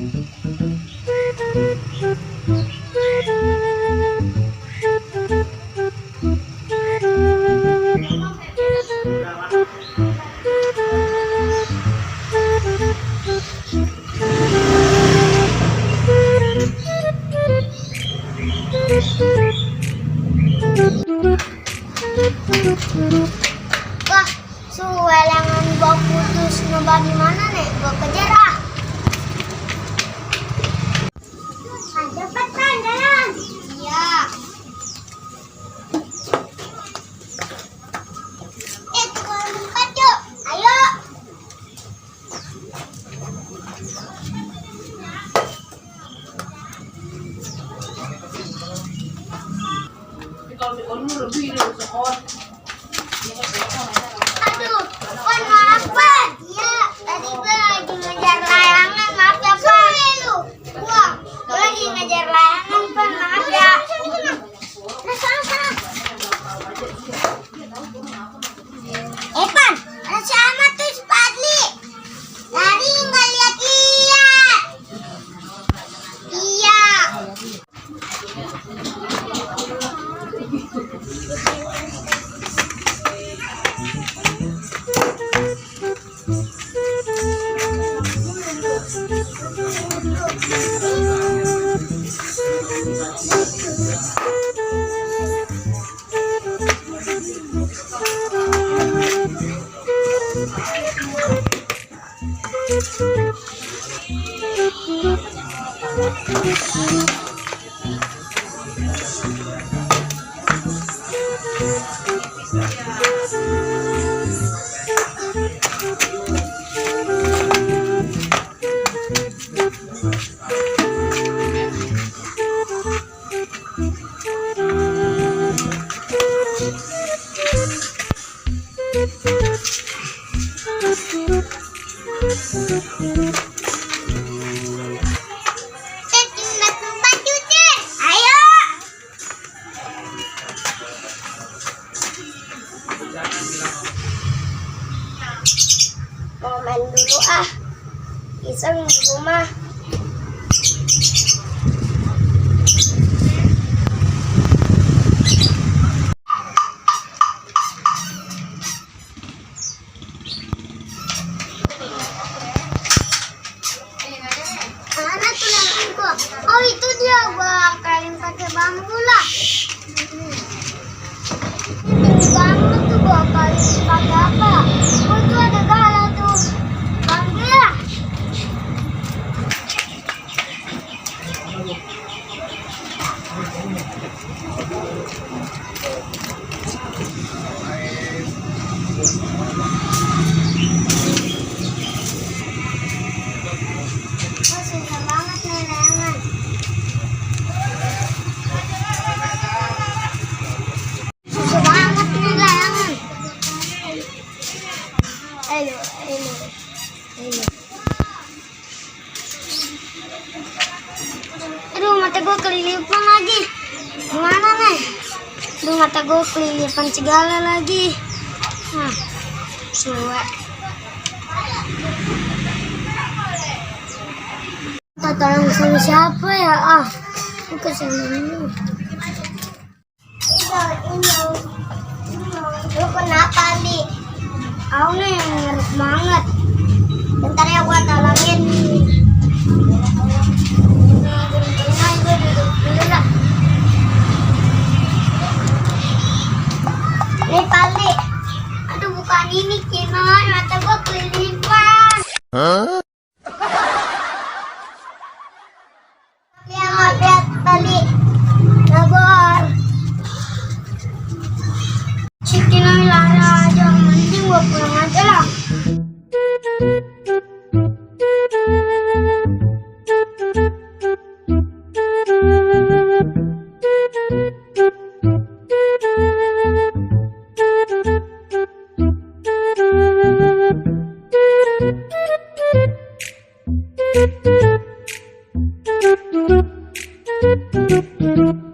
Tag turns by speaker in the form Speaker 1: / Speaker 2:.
Speaker 1: Wah, suwelangan bawa putus nembak di mana nih? Gua kejar ah. Cepetan jalan. Iya. Tukang empat yuk. Ayo. Aduh, Pan, maaf Pan. Iya, tadi gue lagi ngejar layangan, maaf ya Pan. Wah, gue lagi ngejar layangan Pan, maaf ya. Sana. Pan, ada sama tuh si Padli. Lari nggak lihat-lihat. Iya. Ayo. Mau main dulu ah. Iseng di rumah. Mana tulanganku? Oh itu dia, gua angkalin pakai bambu lah. Ini bambu tuh gua angkalin pakai apa? Oh itu ada galah tuh. Bambu ya. Susah banget nih layangan. Susah banget nih layangan. Ayo. Aduh, mata gue kelilipan lagi. Gimana nih? Aduh, mata gue kelilipan segala lagi. Nah, suwe. Tolong sama siapa ya? Ah, aku sama ini. Lu kenapa nih? Aku nih yang ngerut banget. Bentar ya gua tolongin. Gue duduk dulu lah. Nih Pali. Aduh bukan ini Kinoy, mata gua kelilipan. Lihat tadi nabor Cikinoy lara aja, mending gua pulang aja lah. Thank you.